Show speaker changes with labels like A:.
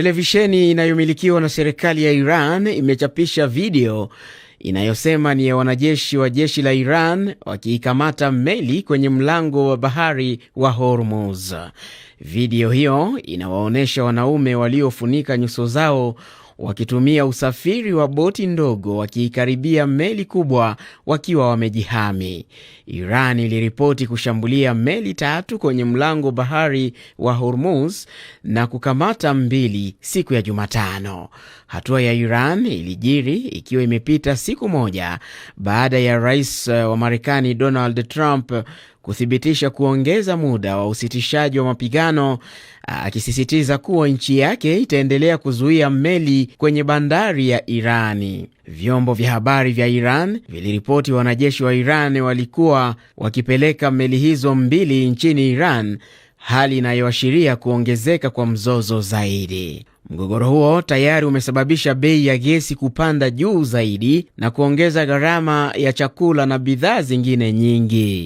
A: Televisheni inayomilikiwa na serikali ya Iran imechapisha video inayosema ni ya wanajeshi wa jeshi la Iran wakiikamata meli kwenye mlango wa bahari wa Hormuz. Video hiyo inawaonyesha wanaume waliofunika nyuso zao wakitumia usafiri wa boti ndogo wakiikaribia meli kubwa wakiwa wamejihami. Iran iliripoti kushambulia meli tatu kwenye mlango bahari wa Hormuz na kukamata mbili siku ya Jumatano. Hatua ya Iran ilijiri ikiwa imepita siku moja baada ya rais wa Marekani Donald Trump kuthibitisha kuongeza muda wa usitishaji wa mapigano, akisisitiza kuwa nchi yake itaendelea kuzuia meli kwenye bandari ya Irani. Vyombo vya habari vya Iran viliripoti wanajeshi wa Iran walikuwa wakipeleka meli hizo mbili nchini Iran, hali inayoashiria kuongezeka kwa mzozo zaidi. Mgogoro huo tayari umesababisha bei ya gesi kupanda juu zaidi na kuongeza gharama ya chakula na bidhaa zingine nyingi.